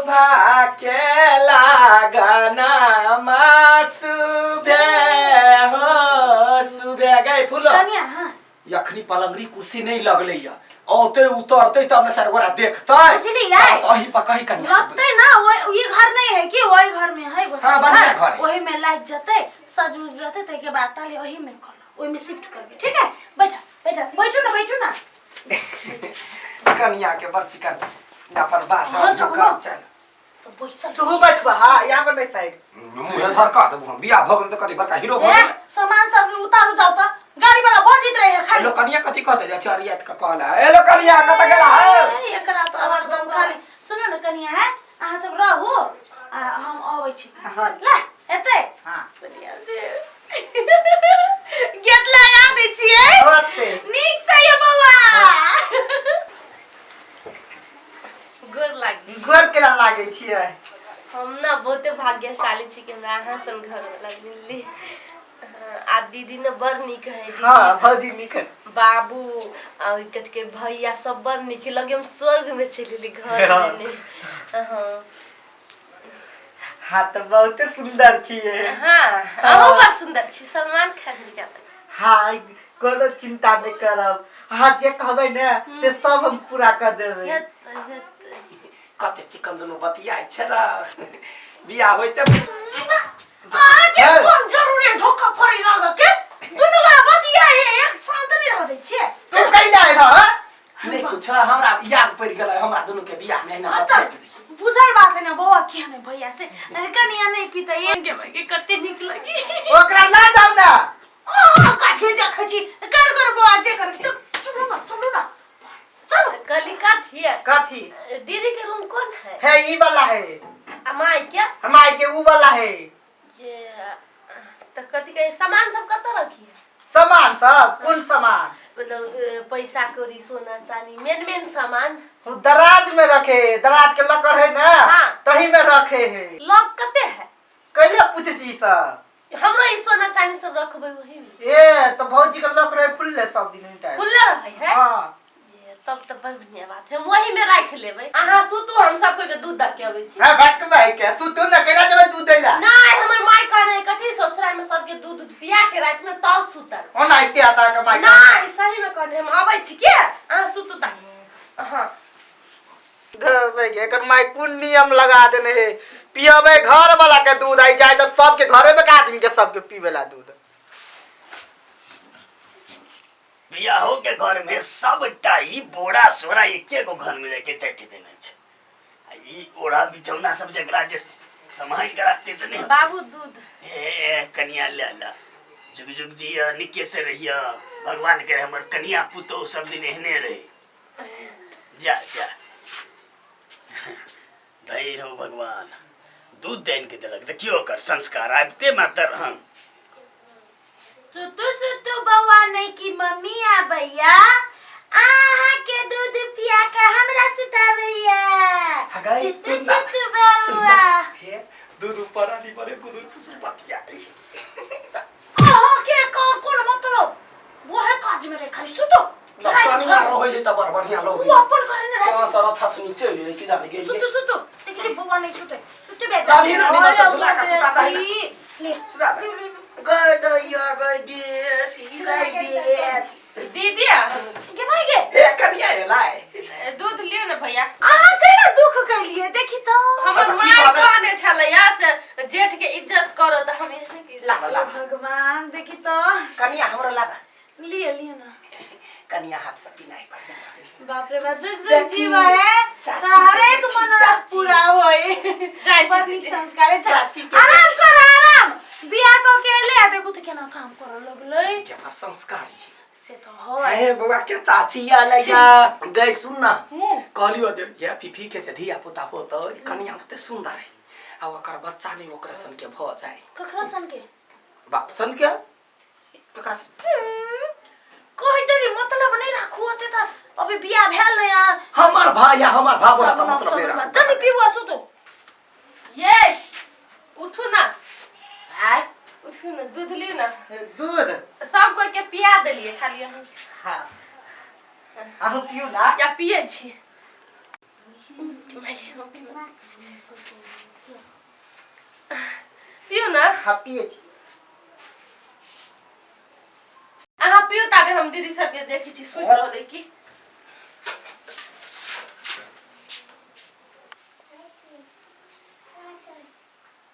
शोभा के लागना मा सुभे हो सुभे गए फूलो। कनिया हाँ। अखनी पलंगरी कुर्सी नहीं लगले या औते उतरते तब ने चार गोरा देखते। बुझलियै? हाँ, तो अही पर कही कन्या लगते ना वो ये घर नहीं है कि वही घर में है गोसाई हाँ, बढ़िया घर है। वही में लाग जते सज उज जते तै के बाद ताले वही में कर वही में शिफ्ट करबे। ठीक है बैठा बैठा बैठू ना बैठू ना। कन्या के बड़ चिकन अपन बात हाँ, चल, चल चल। तो बैसल तू बैठबा। हाँ, यहाँ पर नहीं साइड। मुँह झरका देबो हम। बियाह भऽ गेल तऽ कथी बड़का हीरो भऽ ए, गेल। सामान सब उतारू जाओ त गाड़ी वाला बजित रहे खाली। लो कनिया कथी कहते जाइ छै अरियात के कहला ए लो कनिया कतऽ गेला है? ए, एकरा तो हरदम खाली सुनो न कनिया है अहाँ सब रहू आ हम अबै छी। हाँ। ले एतै। हाँ। कनिया से गेट लगा दै छियै। ओते। नीक से ये बौआ। गोर लागी। गोर केना लागै छियै? हम ना बहुते भाग्यशाली छी कि हमरा अहाँ सन घर वाला मिलली। आ दीदी ने बड़ नीक है दीदी। हाँ भौजी नीक है। बाबू आ कथी के भैया सब बड़ नीक है। लगे हम स्वर्ग में चलि एली घर में नहीं। हाँ। हाँ तऽ बहुते सुंदर छियै। हाँ अहूँ बड़ सुंदर छी सलमान खान जी का। हाँ कोनो चिंता नहीं करब, अहाँ जे कहबै ने से सब हम पूरा कर देबै। हेतै हेतै। कते चिकन दुनू बतियाइ छै ने बियाह होइते। अहाँ के कोन जरूरी है धोखा फोड़ी लागऽ के? दुनू गोरा बतिया है एक शांत नहीं रह दै छियै। तू कैला आयल हँ? नहीं कुछ हमरा याद पड़ि गेलै हमरा दुनू के बियाह में एहिना हाँ, तऽ बतियाइत रहियै। बुझल बात है ना बौआ किया नहीं भैया से कनिया नहीं पीता ये के भाई के कते नीक लगी। ओकरा ला जाउ ना। ओ कथी देखै छी कर कर बौआ जे कर चल चलू ना चलू ना चलू। कहली कथी है? कथी? दीदी के रूम कौन है? है ई वाला है। आ माय के? माय के ऊ वाला है। ये तो कथी के सामान सब कतऽ रखी है? सामान सब? कोन सामान? मतलब पैसा कौड़ी सोना चांदी मेन मेन सामान। वो दराज में रखे, दराज के लॉकर है ना। हाँ। तही में रखे है। लॉक कते है? कैले पूछे छी सब? हमरो ई सोना चांदी सब रखबै ओही में। ए तो भौजी के लॉक रहे खुलले सब दिन टाइम। खुलले रहे है? हाँ। ये तब तो बड़ बढ़िया बात है, वही में राख लेबै। अहाँ सुतू हम सब कोई के दूध दऽ के अबै छी। हां बात के भाई के सुतू ना केना जेबै दूध दैला? नहीं हमर माय कहने कथी ससुराल में सबके दूध उध पिया के रात में तब सुतल। ओना एते आता के माय। नहीं सही में कहने हम अबै छी के अहाँ सुतू ता। हां भाई के एकर माय कोन नियम लगा देने है, पियबे घर वाला के दूध आई जाए तो सबके घरे में का आदमी के सबके पीवेला दूध। बियाहो के घर में सबटा ई बोरा सोरा एके गो घर में लेके चटि देने छै। आ ई ओढ़ा बिछौना सब जकरा जे सम्हारि के रखते तऽ नहि। बाबू दूध। ए कनिया ले ला, जुग जुग जिया निके से रहिया, भगवान करे हमर कनिया पुतोह सब दिन एहने रहे। जा जा धैर्य हो भगवान, दूध देन के देलक देखियो ओकर संस्कार आबिते मातर। हम सुतु सुतु बौआ नहीं की मम्मी आबैया अहाँ के दूध पिया के हमरा सुताबैया। हगाई, सुतु सुनना, सुतु बौआ। सुनना, हे दूध ऊपर आनी पड़े गुदुर फुसुर पतिया। अहाँ के कोन मतलब वो है काज में रे खाली सुतो। कनिया रहै है त बड़ बढ़िया लोग। वो अपन करे ने कहाँ सर अच्छा सुनी चल गेलै की जाने गेल। सुतु सुतु देखि जे बौआ नहीं सुते सुते बेटा। अभी ना निमन से झुला के सुता दही ना। ले सुता दे। गई दैया गई बेटी गई बेटी। दीदी के भाई के ए कनिया एलै। दूध लियो ना भैया। अहाँ केना दुख कैलिए देखी त। हमर तऽ की माय कहबै? कहने छलैया से जेठ के इज्जत करो तऽ हम एहने के इज्जत लाबा लाबा भगवान देखी त। कनिया हमरो लाबा। लिए लिए ना। कनिया हाथ से पिनाई बढ़िया। बाप रे बाप जुग जुग देखी, जीवा है चाची तो हर के एक देखी, मनोरथ चाची। पूरा होए। जाइ छी बड़ नीक दीदी। संस्कार है। चाची के आराम कर आराम बियाह क के एले आ देखू त केना काम करऽ लगलै। के बड़ संस्कारी से तो होय। हे बौआ के चाची आलैया गई सुन ना। कहलियो जे ये फीफी के जे धिया पुता होतै कनिया होतै सुंदर है आ ओकर बच्चा नहीं ओकरे सन के भ जाए। ककरा सन के? बाप सन के ककरा सन? कहि देली मतलब नहीं राखू होते त अभी बियाह भेल नहीं आ। हमर भाई आ हमर भाव सब त मतलब नहीं सब राखू। जल्दी पीबू आ सुतू। ये उठू ना। आय उठू ना दूध लियो ना। दूध सब कोई के पिया देलिए खाली अहाँ। हां अहूँ पियू ना। या पिए छी। पियू ना। हाँ, पिए छी। अहाँ पियू ताबे हम दीदी सबके देखै छी सुति रहलै की।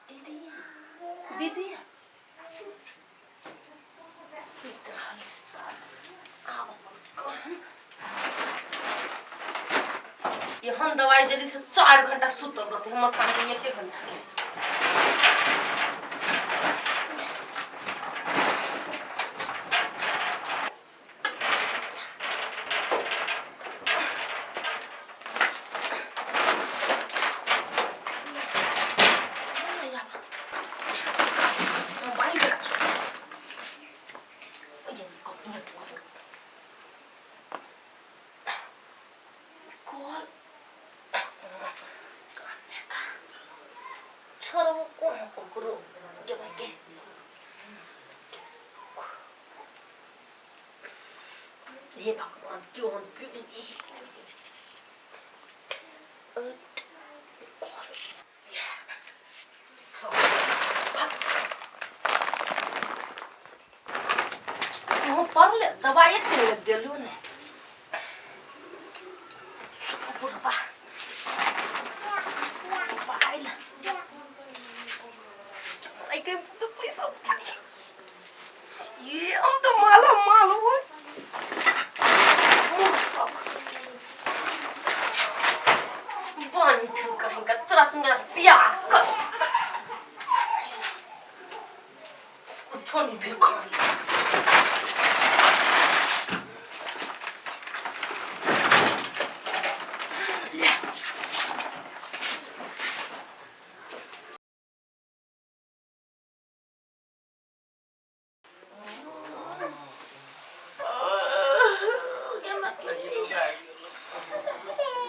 दीदी, दीदी सुति रहल सब। आब कहन एहन दवाई जल्दी से 4 घंटा सुतल रहते, हमर काम के 1 घंटा के। मोबाइल के राखो। ये निकल, ये निकल। कॉल कान में का छोरो कोन करो के भाई के। हे भगवान, क्यों हम क्यों नहीं वो पढ़ ले दवाई इतने देलू ने बुढ़बा मोबाइल के तो पैसा चाहिए। ये हम तो माला माल हो सब बंधु कहीं का तोरा संगे प्यार कर कुछो नहीं भिखारी।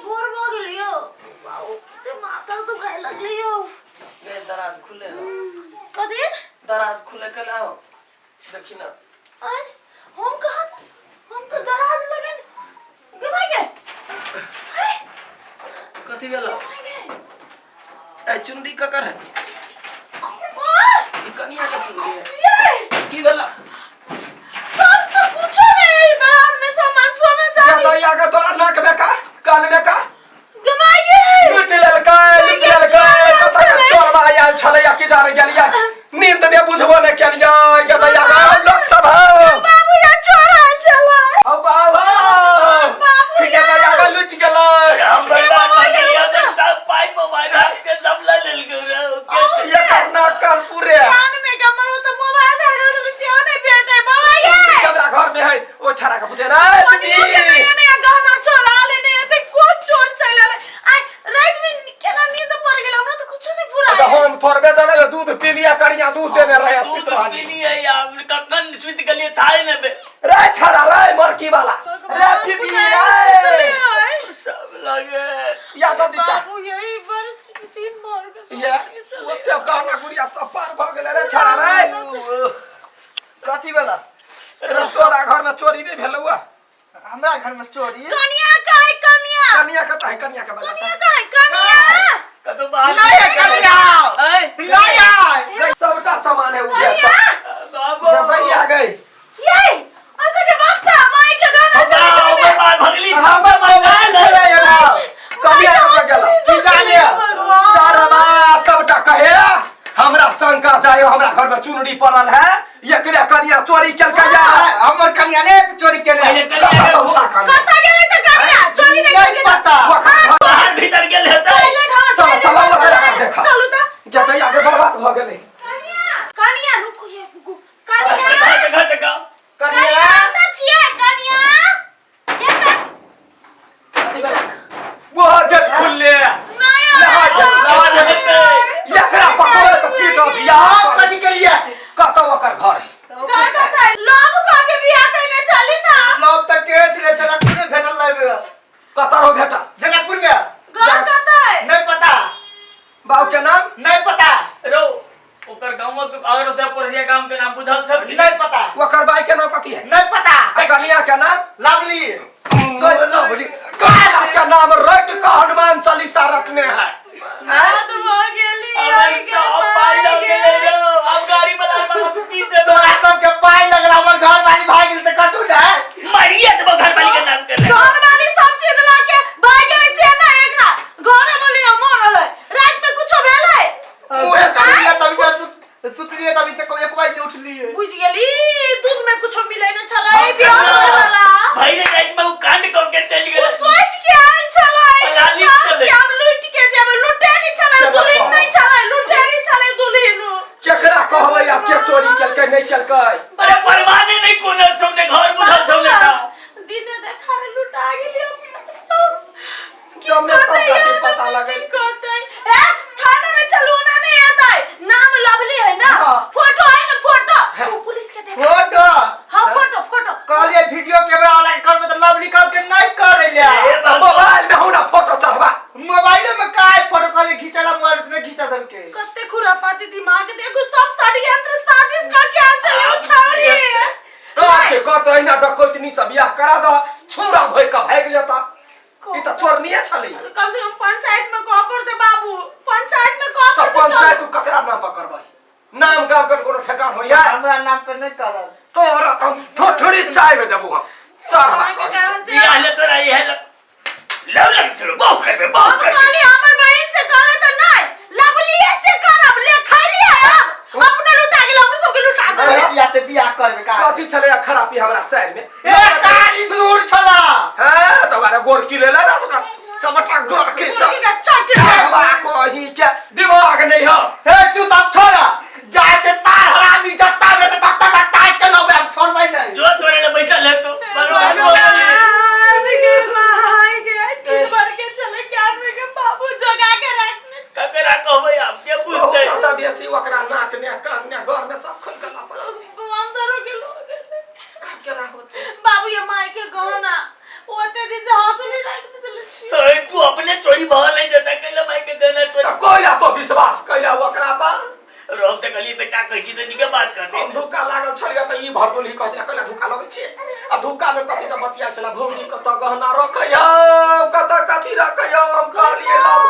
भोर भऽ गेल यौ, बाबू माथा दुखाय लगलै यौ। गे दराज खुले हो। कथी? दराज खुले के लाओ देखी ना। आय हम कहा, हम तो दराज लगन गमाई गए। कथी भेलो? ए चुनरी ककर है? ई कनिया के चुनरी है। की भेलो? सब से कुछो नहीं है दराज में, सामान सोना चांदी। दैया के तोरा नाक में का कान में का गमाई गए। लूट लेलकै, लूट लेलकै। कतऽ के चोरबा आयल छलैया की जाने गेलियै, नींद में बुझबो नहि केलियै। गे दैया के हम लोग सब हौ। बाबू या चोर आयल छलै। हौ बाबू, गे दैया के लूटि गेलै। हम बर्बाद भऽ गेलियै, हमर सब पाइ मोबाइल हाथ के सब लऽ लेलकै रे। एकर नाक कान पूरे कान में कमर तो मोबाइल धरल छलै सेहो नहि भेटै बाबा ये। हमरा घर में है ओ छड़ा के पुते रे कनियो के नया नया गहना चोरा लेने एते कोन चोर चलि एलै? आइ राति में केना नींद पड़ गेल, हमरा तऽ कुछो नहि पूरा। तऽ हम थोड़बे जाने ले दूध पी लिया, कनिया दूध देने रहे, सुति दूध रहली। पी लियै आ कखन सुति गेलियै थाहे ने बे। रे छड़ा रे मरकी वाला रे पीपी रे सब लगे या तो दिशा बाबू यही बड़ तीन मार के ये ओते गहना गुड़िया सब पार भऽ गेलै रे छड़ा रे। कथी भेला? रे तोरा घर में चोरी नहीं भेलौ? हमरा घर में चोरी? कनिया काहे, कनिया कनिया कतऽ है? कनिया के बजा। कनिया काहे, कनिया कतौ बाहर नहीं है कनिया, नहीं है। सबटा सामान है उधर सब। बाबू दैया गई ये अच्छा के बक्सा माई के गहना बाबू बर्बाद भगली। हमर मोबाइल छलै एगो। कनिया कतऽ गेल? की जाने। चरबा सबटा कहे हमरा शंका जायो, हमरा घर में चुनरी पड़ल है, एकरे कनिया चोरी केलकै या। हमर कनिया ने चोरी केने। कतऽ से उठा कनिया? कतऽ गेलै तऽ कनिया चोरी नहि नहीं केलकै? पता। बाहर भीतर गेल हेतै। टॉयलेट, हाँ। चलो, टॉयलेट। चलो, ओकरा देखा। चलू तऽ। गे दैया के बर्बाद भऽ गेलै। कनिया, कनिया रुकू, ये रुकू कनिया। घर घर देखा। कनिया कनिया कतऽ छियै कनिया? ये कनिया वो गेट खुलले। नहि। नहा गेल, नहा गेल। एकरा पकड़ के पीटब या। हम कथी के लिए? कतऽ ओकर घर है? का कतऽ लव कऽ के बियाह कइने छली ना? लव तक के छलै, जनकपुर में भेटल रहे। कतऽ रहो भेटल? जनकपुर में। घर कतऽ है? नहीं पता। बाबू के नाम? नहीं पता। रो ओकर गाँवक अगर से पड़ोसिया गाम के नाम बुझल छौ कि? नहीं पता। ओकर बाई के नाम कथी है? नहीं पता। आ कनिया के नाम? लवली। लवली। कनिया के नाम रट के हनुमान चालीसा। रटने है। बात भऽ गेली। अब सब पाइ लग गेलै रो, अब गाड़ी वाला वाला पी देबो। तोरा सबके पाइ लगला, हमर घर वाली भाग गेल तऽ कतू ने। मारिए देबो घर वाली के नाम के। घर वाली सब चीज ला के भाग गेलै से ना, एकरा घरे में लियो मरल है। रात में कुछो भेलै? मुँहे करलियै तभी से सुतलियै, तभी से एक बार नहीं उठलियै। बुझ गेली, दूध में कुछो मिलै न छलै बियाह होय वाला। भाई रे, रात में उ कांड क के चल उ गेल। सोच के आयल छलै कि पलाली सास छलै। के हम लूट के जेबै। लुटेरी छलै केना दुल्हिन। कहब? नहि छलै, लुटेरी छलै दुल्हिन। केकरा कहबै आब, के चोरी केलकै नहि केलकै? अरे परवाने नहीं कोनो छौ ने, घर बुझल छौ ने का। दिने देखारे लुटा गेली अपना सब। की जमे सब कहतै गाछी यार, पता लगल। की कहतै? ए, थाना में चलू ना, नहीं एतै नाम लवली है ना। हाँ। फोटो है ना, फोटो वो पुलिस के देख। फोटो? हाँ, फोटो फोटो। कहलियै वीडियो कैमरा वाला के करबै तऽ लवली कहलकै नहीं करै ले। ए तऽ मोबाइल में हमरा फोटो चढ़बा। मोबाइल में काय फोटो? कहलियै घिचला मोबाइल में, घिचा देलकै। कते खुरापाती दिमाग देखू, सब षड्यंत्र साजिश का क्या चले ओ छौरी। के कहते अहिना डकैतनी से बियाह करा दह, छुरा भोइ कऽ भागि जेता। ई तऽ चोरनीये छलै। कम से कम पंचायत में कह पड़ते बाबू, पंचायत में कह तऽ पड़ते। पंचायत तू ककरा नाम पर करबै? नाम गाम के कोनो ठेकान होइया? हमरा नाम पर नहीं करब। तोरा तऽ हम ठोठरी चाय में देबू, हम चढ़बा के कही। कारण से बियाह ले तोरा इहे लव लग चलो, बहु करबे, बहु हम करबे। कहली हमर बहिन से कहले तऽ नहीं, लवलिए से करब। ले खैलिए, अब अपना लुटा गेल, हमरो सबके लुटा देल। बियाह से बियाह करबे का? कथी छलै खरापी हमरा शहर में? ए कारी दूर छला। हाँ, तऽ गोरकी लेले ना सबटा सबटा गोरकी सब। मुर्गी का चट। चढ़बा कही के दिमाग नहीं हो। हे तू सब छोड़, जाय से तार हरामी जत्ता में तत्ता तत्ता के लौबे, हम छोड़बै नहीं। जो तोरे ले बैठल है तो बर्बाद हो गेली। भगवान के भाई के तीन बार के चले के आदमी के बाबू जगा के रखने। ककरा कहबै आब, के बहुत बुझतै? सता बेसी ओकरा नाक ने कान ने घर में सब खोल के लापता। अंदर के लोग। आब केना होतै? बाबू, ये माई के गहना ओते दिन से हंसली रखने चले। अरे तू अपने चोरी भल नहीं देता, कैला माई के गहना चोरी? तऽ कोइला तो विश्वास कैला ओकरा पर? रोम तऽ कहलियै बेटा कहै छी तऽ नीके बात कहते। हम धोखा लागल छलियै तऽ ई भरदुलही कहै छलै कैला धोखा लगै छियै? आ धोखा मे कथी सब बतिया छलै, भौजी कतऽ गहना रखै हौ, कतऽ कथी रखै हौ? हम कहलियै लव